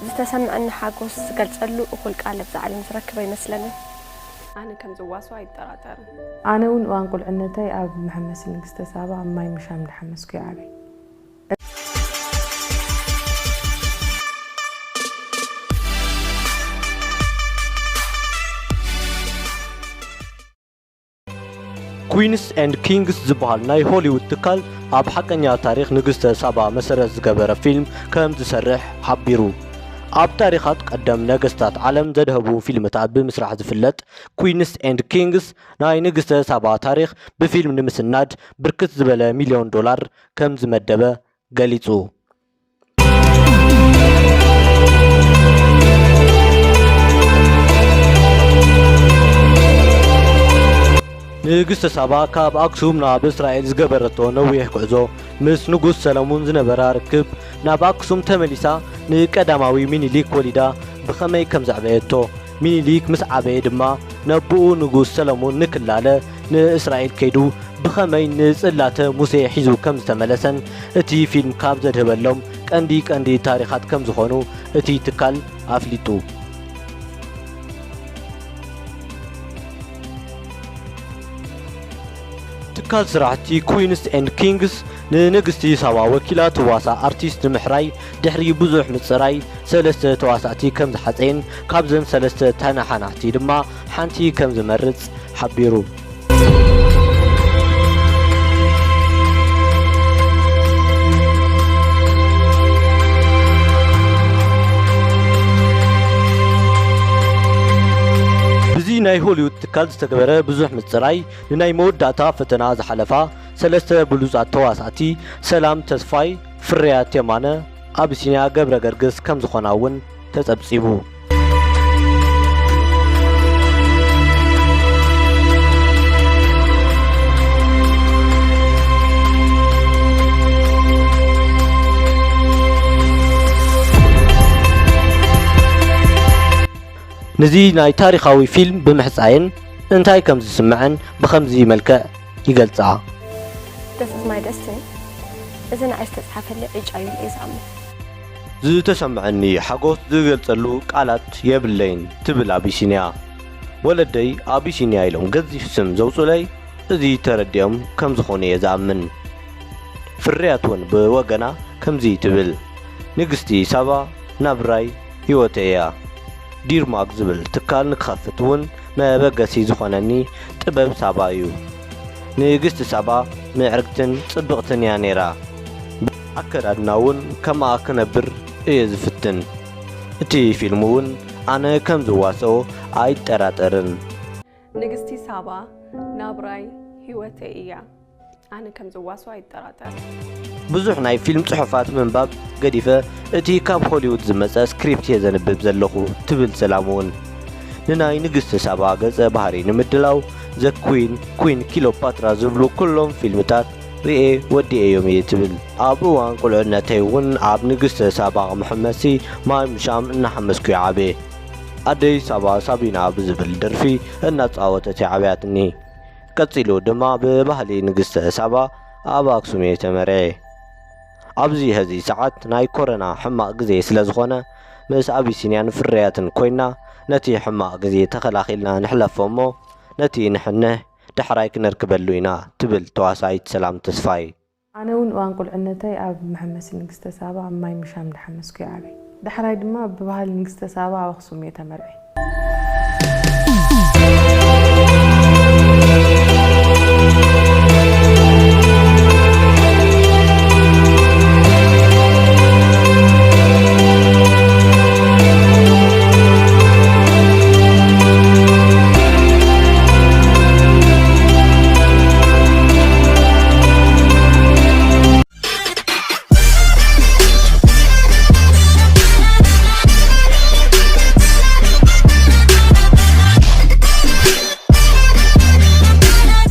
ዝተሰምዐኒ ሓጎስ ዝገልጸሉ እኹል ቃል ኣብዚ ዓለም ዝረክብ ኣይመስለንን። ኣነ ከም ዝዋስኦ ኣይጠራጠርን። ኣነ እውን እዋን ቁልዕነተይ ኣብ መሐመሲ ንግስተ ሳባ ኣብ ማይ ምሻም እንዳሓመስኩ ይዓበይ። ኩዊንስ ኤንድ ኪንግስ ዝበሃል ናይ ሆሊውድ ትካል ኣብ ሓቀኛ ታሪኽ ንግስተ ሳባ መሰረት ዝገበረ ፊልም ከም ዝሰርሕ ሓቢሩ። ኣብ ታሪኻት ቀደም ነገስታት ዓለም ዘድሀቡ ፊልምታት ብምስራሕ ዝፍለጥ ኩዊንስ ኤንድ ኪንግስ ናይ ንግስተ ሳባ ታሪኽ ብፊልም ንምስናድ ብርክት ዝበለ ሚልዮን ዶላር ከም ዝመደበ ገሊጹ። ንግስተ ሳባ ካብ ኣክሱም ናብ እስራኤል ዝገበረቶ ነዊሕ ጉዕዞ ምስ ንጉስ ሰለሙን ዝነበራ ርክብ፣ ናብ ኣክሱም ተመሊሳ ንቀዳማዊ ሚኒሊክ ወሊዳ ብኸመይ ከም ዘዕበየቶ፣ ሚኒሊክ ምስ ዓበየ ድማ ነቦኡ ንጉስ ሰለሙን ንክላለ ንእስራኤል ከይዱ ብኸመይ ንጽላተ ሙሴ ሒዙ ከም ዝተመለሰን እቲ ፊልም ካብ ዘድህበሎም ቀንዲ ቀንዲ ታሪኻት ከም ዝኾኑ እቲ ትካል ኣፍሊጡ። ትካል ስራሕቲ ኩዊንስ ኤንድ ኪንግስ ንንግስቲ ሳባ ወኪላ ትዋሳእ ኣርቲስት ንምሕራይ ድሕሪ ብዙሕ ምጽራይ ሰለስተ ተዋሳእቲ ከም ዝሓጸየን ካብዘን ሰለስተ ተነሓናሕቲ ድማ ሓንቲ ከም ዝመርጽ ሓቢሩ። ብዚ ናይ ሆሊውድ ትካል ዝተገበረ ብዙሕ ምጽራይ ንናይ መወዳእታ ፈተና ዝሓለፋ ሰለስተ ብሉጻት ተዋሳእቲ ሰላም ተስፋይ፣ ፍርያት የማነ፣ ኣቢሲንያ ገብረገርግስ ከም ዝኾና እውን ተጸብጺቡ። ነዚ ናይ ታሪኻዊ ፊልም ብምሕጻየን እንታይ ከም ዝስምዐን ብኸምዚ መልክዕ ይገልጻ። This is my destiny። እዚ ንዓይ ዝተጻሕፈለይ ዕጫ እዩ ኢለ እየ ዝኣምን። ዝተሰምዐኒ ሓጎስ ዝገልጸሉ ቃላት የብለይን ትብል ኣቢሲንያ። ወለደይ ኣቢሲንያ ኢሎም ገዚፍ ስም ዘውጹለይ እዚ ተረዲኦም ከም ዝኾኑ እየ ዝኣምን። ፍርያት እውን ብወገና ከምዚ ትብል። ንግስቲ ሳባ ናብራይ ህይወተይ እያ። ዲርማግ ዝብል ትካል ንክኸፍት እውን መበገሲ ዝኾነኒ ጥበብ ሳባ እዩ። ንግስቲ ሳባ ምዕርግትን ጽብቕትን እያ ነይራ። ኣከዳድና እውን ከምኣ ክነብር እየ ዝፍትን። እቲ ፊልም እውን ኣነ ከም ዝዋስኦ ኣይጠራጠርን። ንግስቲ ሳባ ናብራይ ህይወተይ እያ። ኣነ ከም ዝዋስኦ ኣይጠራጠርን። ብዙሕ ናይ ፊልም ጽሑፋት ምንባብ ገዲፈ እቲ ካብ ሆሊውድ ዝመጸ ስክሪፕት እየ ዘንብብ ዘለኹ ትብል ሰላም እውን። ንናይ ንግስቲ ሳባ ገጸ ባህሪ ንምድላው ዘ ኩዊን፣ ኩዊን ኪሎፓትራ ዝብሉ ኩሎም ፊልምታት ርኤ ወዲኤዮም እየ ትብል። ኣብ እዋን ቁልዕነተይ እውን ኣብ ንግስቲ ሳባ መሐመሲ ማይ ምሻም እናሓመስኩ ይዓበየ። ኣደይ ሳባ ሳቢና ብዝብል ደርፊ እናጻወተት እያ ዓብያትኒ። ቀጺሉ ድማ ብባህሊ ንግስተ ሳባ ኣብ ኣክሱም እየ ተመርዔ። ኣብዚ ሐዚ ሰዓት ናይ ኮረና ሕማቕ ግዜ ስለ ዝኾነ ምስ ኣቢሲንያን ፍርያትን ኮይና ነቲ ሕማቕ ግዜ ተኸላኺልና ንሕለፎ እሞ ነቲ ንሕንሕ ዳሕራይ ክነርክበሉ ኢና ትብል ተዋሳኢት ሰላም ተስፋይ። ኣነ እውን እዋን ቁልዕነተይ ኣብ መሐመሲ ንግስተ ሳባ ኣብ ማይ ምሻም እንዳሓመስኩ ይዓበይ። ዳሕራይ ድማ ብባህሊ ንግስተ ሳባ ኣብ ኣኽሱም እየ ተመርዐ።